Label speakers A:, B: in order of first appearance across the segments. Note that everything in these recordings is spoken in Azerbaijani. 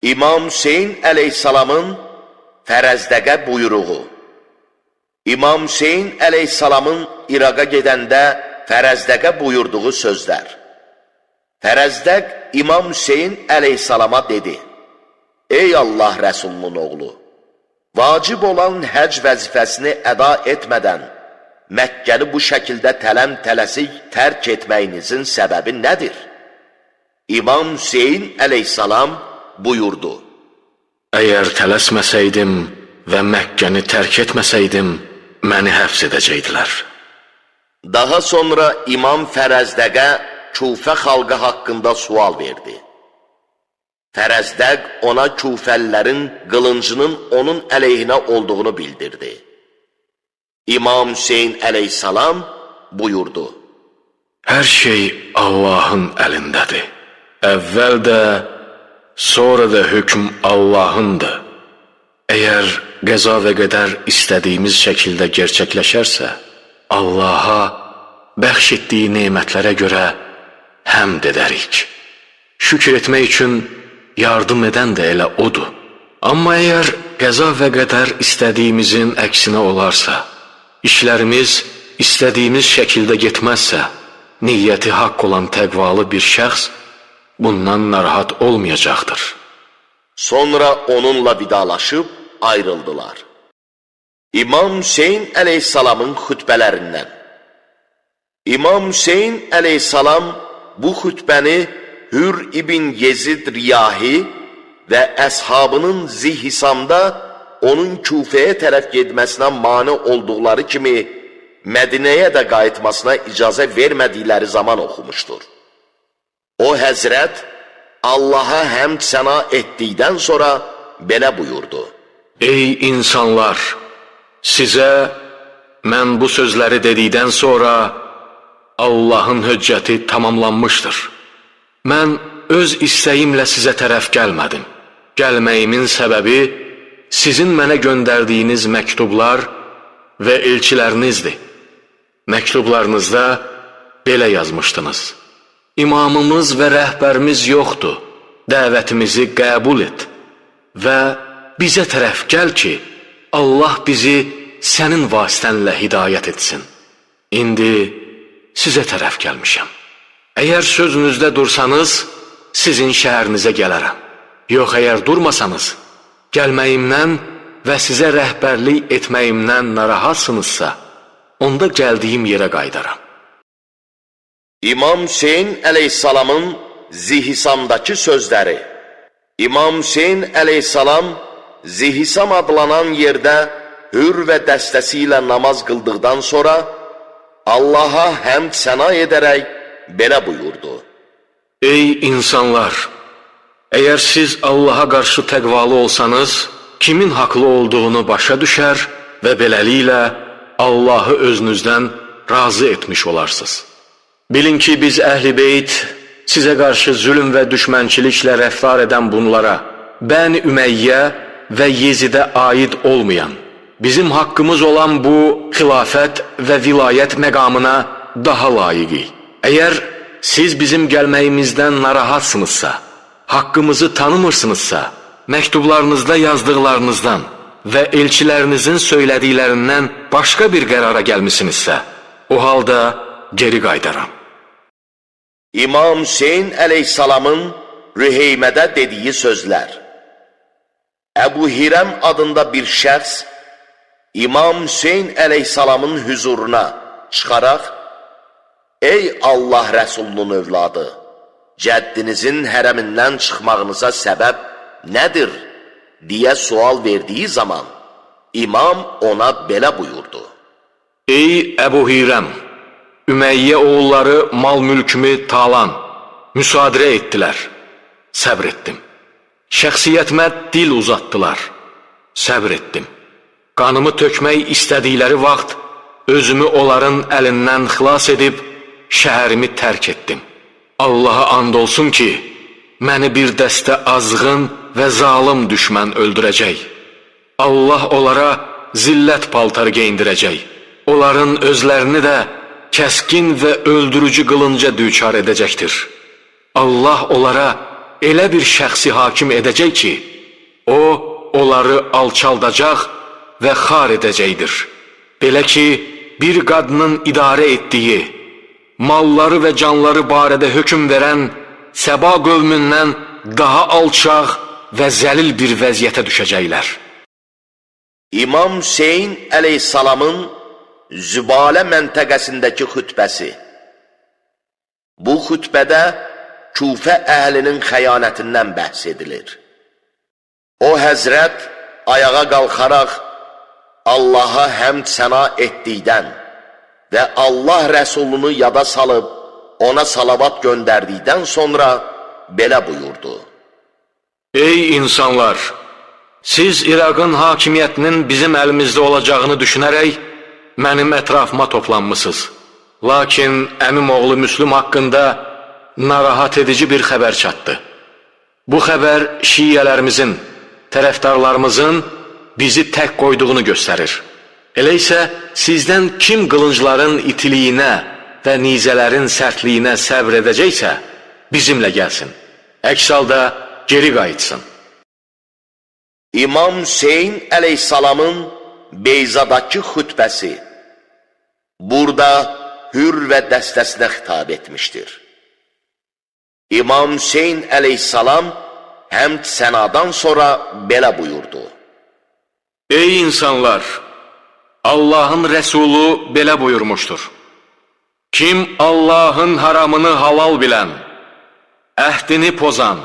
A: İmam Hüseyn əleyhissalamın Fərəzdəqə buyruğu. İmam Hüseyn əleyhissalamın İraqa gedəndə Fərəzdəqə buyurduğu sözlər. Fərəzdəq İmam Hüseyn əleyhissalama dedi: Ey Allah Rəsulunun oğlu, vacib olan həcc vəzifəsini əda etmədən Məkkəni bu şəkildə tələm-tələsik tərk etməyinizin səbəbi nədir? İmam Hüseyn əleyhissalam buyurdu:
B: Əgər tələsməsəydim və Məkkəni tərk etməsəydim, məni həbs edəcəkdilər.
A: Daha sonra İmam Fərəzdəqə Kufə xalqı haqqında sual verdi. Fərəzdəq ona Kufəlilərin qılıncının onun əleyhinə olduğunu bildirdi. İmam Hüseyn əleyhissalam buyurdu:
B: Hər şey Allahın əlindədir. Əvvəl də, sonra da hökm Allahındır. Əgər qəza və qədər istədiyimiz şəkildə gerçəkləşərsə, Allaha bəxş etdiyi nemətlərə görə həmd edərik. Şükür etmək üçün yardım edən də elə odur. Amma əgər qəza və qədər istədiyimizin əksinə olarsa, işlərimiz istədiyimiz şəkildə getməzsə, niyyəti haqq olan təqvalı bir şəxs bundan narahat olmayacaqdır.
A: Sonra onunla vidalaşıb ayrıldılar. İmam Hüseyn əleyhissalamın xütbələrindən. İmam Hüseyn əleyhissalam bu xütbəni Hür ibn Yezid Riyahi və əshabının Zihisamda onun Kufəyə tərəf getməsinə mane olduqları kimi Mədinəyə də qayıtmasına icazə vermədikləri zaman oxumuşdur. O həzrət Allaha həmd səna etdikdən sonra belə buyurdu:
B: Ey insanlar! Sizə mən bu sözləri dedikdən sonra Allahın höccəti tamamlanmışdır. Mən öz istəyimlə sizə tərəf gəlmədim. Gəlməyimin səbəbi sizin mənə göndərdiyiniz məktublar və elçilərinizdir. Məktublarınızda belə yazmışdınız: İmamımız və rəhbərimiz yoxdur. Dəvətimizi qəbul et və bizə tərəf gəl ki, Allah bizi sənin vasitənlə hidayət etsin. İndi sizə tərəf gəlmişəm. Əgər sözünüzdə dursanız, sizin şəhərinizə gələrəm. Yox, əgər durmasanız, gəlməyimdən və sizə rəhbərlik etməyimdən narahatsınızsa, onda gəldiyim yerə qayıdaram.
A: İmam Hüseyn əleyhissalamın Zihisamdakı sözləri. İmam Hüseyn əleyhissalam Zihisam adlanan yerdə Hür və dəstəsi ilə namaz qıldıqdan sonra Allaha həmd səna edərək belə buyurdu:
B: Ey insanlar! Əgər siz Allaha qarşı təqvalı olsanız, kimin haqlı olduğunu başa düşər və beləliklə Allahı özünüzdən razı etmiş olarsınız. Bilin ki, biz əhl-i beyt sizə qarşı zülm və düşmənçiliklə rəftar edən bunlara, Bəni Üməyyə və Yezidə aid olmayan, bizim haqqımız olan bu xilafət və vilayət məqamına daha layiqik. Əgər siz bizim gəlməyimizdən narahatsınızsa, haqqımızı tanımırsınızsa, məktublarınızda yazdıqlarınızdan və elçilərinizin söylədiklərindən başqa bir qərara gəlmisinizsə, o halda geri qayıdaram.
A: İmam Hüseyn əleyhissalamın Rüheymədə dediyi sözlər. Əbu Hirəm adında bir şəxs İmam Hüseyn əleyhissalamın hüzuruna çıxaraq: Ey Allah Rəsulunun övladı, cəddinizin hərəmindən çıxmağınıza səbəb nədir? Deyə sual verdiyi zaman İmam ona belə buyurdu:
B: Ey Əbu Hirəm! Üməyyə oğulları mal-mülkümü talan, müsadirə etdilər. Səbr etdim. Şəxsiyyətimə dil uzatdılar. Səbr etdim. Qanımı tökmək istədikləri vaxt özümü onların əlindən xilas edib şəhərimi tərk etdim. Allaha and olsun ki, məni bir dəstə azğın və zalım düşmən öldürəcək. Allah onlara zillət paltarı geyindirəcək. Onların özlərini də kəskin və öldürücü qılınca düçar edəcəkdir. Allah onlara elə bir şəxsi hakim edəcək ki, o, onları alçaldacaq və xar edəcəkdir. Belə ki, bir qadının idarə etdiyi, malları və canları barədə hökm verən Səba qövmündən daha alçaq və zəlil bir vəziyyətə düşəcəklər.
A: İmam Hüseyn əleyhissalamın Zübalə məntəqəsindəki xütbəsi. Bu xütbədə Kufə əhlinin xəyanətindən bəhs edilir. O həzrət ayağa qalxaraq Allaha həmd səna etdikdən və Allah Rəsulunu yada salıb ona salavat göndərdikdən sonra belə buyurdu.
B: Ey insanlar! Siz İraqın hakimiyyətinin bizim əlimizdə olacağını düşünərək mənim ətrafıma toplanmısınız. Lakin əmim oğlu Müslüm haqqında narahat edici bir xəbər çatdı. Bu xəbər şiyyələrimizin, tərəfdarlarımızın bizi tək qoyduğunu göstərir. Elə isə sizdən kim qılıncların itiliyinə və nizələrin sərtliyinə səbr edəcəksə, bizimlə gəlsin. Əks halda geri qayıtsın.
A: İmam Hüseyn əleyhissalamın Beyzadakı xütbəsi. Burada Hür və dəstəsinə xitab etmişdir. İmam Hüseyn əleyhissalam həmd sənadan sonra belə buyurdu.
B: Ey insanlar! Allahın Rəsulu belə buyurmuşdur. Kim Allahın haramını halal bilən, əhdini pozan,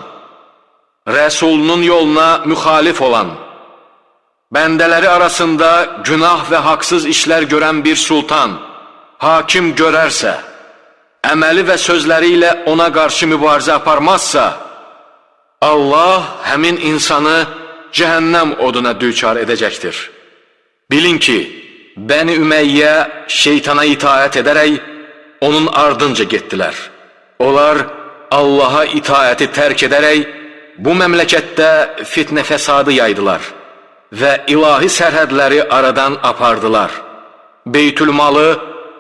B: Rəsulunun yoluna müxalif olan, bəndələri arasında günah və haqsız işlər görən bir sultan, hakim görərsə, əməli və sözləri ilə ona qarşı mübarizə aparmazsa, Allah həmin insanı cəhənnəm oduna düçar edəcəkdir. Bilin ki, Bəni Üməyyə şeytana itaət edərək onun ardınca getdilər. Onlar Allaha itaəti tərk edərək bu məmləkətdə fitnə fəsadı yaydılar və ilahi sərhədləri aradan apardılar. Beytülmalı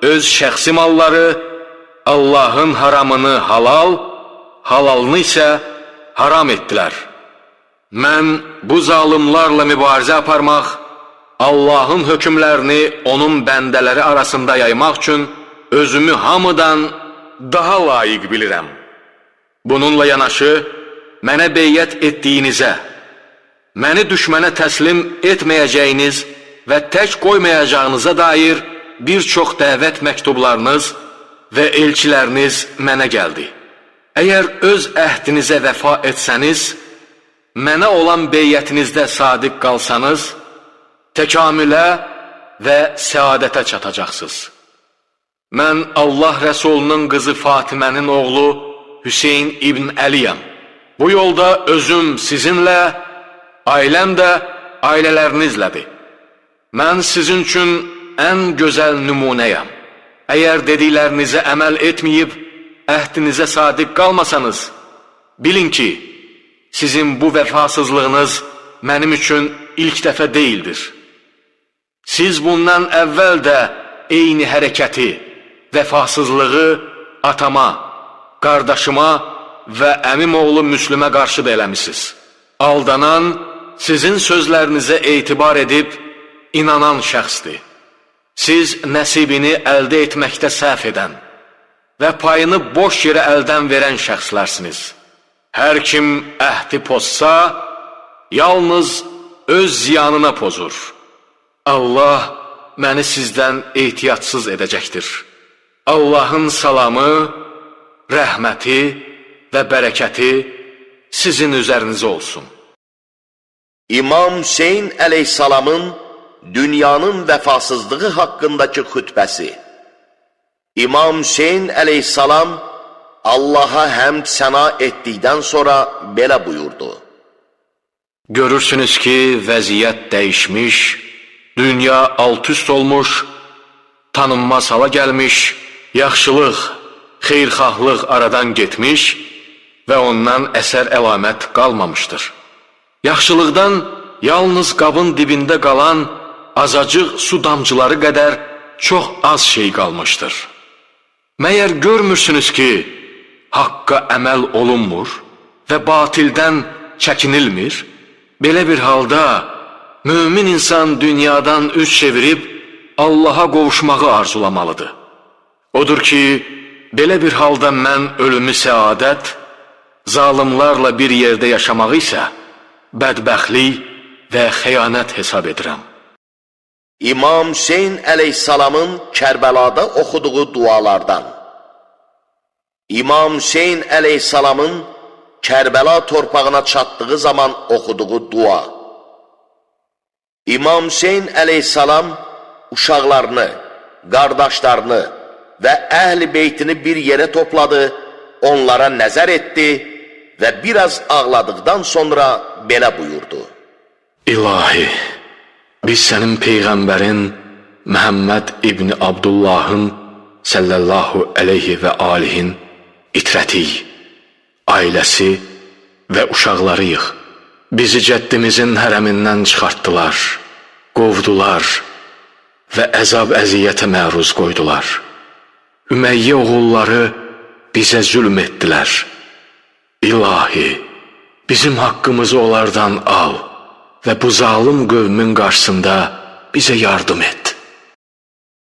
B: öz şəxsi malları, Allahın haramını halal, halalını isə haram etdilər. Mən bu zalimlarla mübarizə aparmaq, Allahın hökmlərini onun bəndələri arasında yaymaq üçün özümü hamıdan daha layiq bilirəm. Bununla yanaşı, mənə beyyət etdiyinizə, məni düşmənə təslim etməyəcəyiniz və tək qoymayacağınıza dair bir çox dəvət məktublarınız və elçiləriniz mənə gəldi. Əgər öz əhdinizə vəfa etsəniz, mənə olan beyyətinizdə sadiq qalsanız, təkamülə və səadətə çatacaqsınız. Mən Allah Rəsulunun qızı Fatimənin oğlu Hüseyn İbn Əliyəm. Bu yolda özüm sizinlə, ailəm də ailələrinizlədir. Mən sizin üçün ən gözəl nümunəyəm. Əgər dediklərinizə əməl etməyib, əhdinizə sadiq qalmasanız, bilin ki, sizin bu vəfasızlığınız mənim üçün ilk dəfə deyildir. Siz bundan əvvəl də eyni hərəkəti, vəfasızlığı atama, qardaşıma və əmim oğlu Müslümə qarşı da eləmisiniz. Aldanan sizin sözlərinizə etibar edib inanan şəxsdir. Siz nəsibini əldə etməkdə səhv edən və payını boş yerə əldən verən şəxslərsiniz. Hər kim əhdi pozsa, yalnız öz ziyanına pozur. Allah məni sizdən ehtiyatsız edəcəkdir. Allahın salamı, rəhməti və bərəkəti sizin üzərinizə olsun.
A: İmam Hüseyn əleyhissalamın dünyanın vəfasızlığı haqqındakı xütbəsi. İmam Hüseyn əleyhissalam Allaha həmd səna etdikdən sonra belə buyurdu.
B: Görürsünüz ki, vəziyyət dəyişmiş, dünya alt-üst olmuş, tanınmaz hala gəlmiş, yaxşılıq, xeyirxahlıq aradan getmiş və ondan əsər əlamət qalmamışdır. Yaxşılıqdan yalnız qabın dibində qalan azacıq su damcıları qədər çox az şey qalmışdır. Məyər görmürsünüz ki, haqqa əməl olunmur? və batildən çəkinilmir? Belə bir halda mömin insan dünyadan üz çevirib Allaha qovuşmağı arzulamalıdır. Odur ki, belə bir halda mən ölümü səadət, zalimlarla bir yerdə yaşamağı isə bədbəxtlik və xəyanət hesab edirəm.
A: İmam Hüseyn əleyhissalamın Kərbəlada oxuduğu dualardan. İmam Hüseyn əleyhissalamın Kərbəla torpağına çatdığı zaman oxuduğu dua. İmam Hüseyn əleyhissalam uşaqlarını, qardaşlarını və əhl-i beytini bir yerə topladı, onlara nəzər etdi və biraz ağladıqdan sonra belə buyurdu.
B: İlahi, biz sənin peyğəmbərin Məhəmməd İbni Abdullahın səllallahu əleyhi və alihin itrətiyik, ailəsi və uşaqlarıyıq. Bizi cəddimizin hərəmindən çıxartdılar, qovdular və əzab əziyyətə məruz qoydular. Üməyyə oğulları bizə zülm etdilər. İlahi, bizim haqqımızı onlardan al və bu zalım qövmün qarşısında bizə yardım et.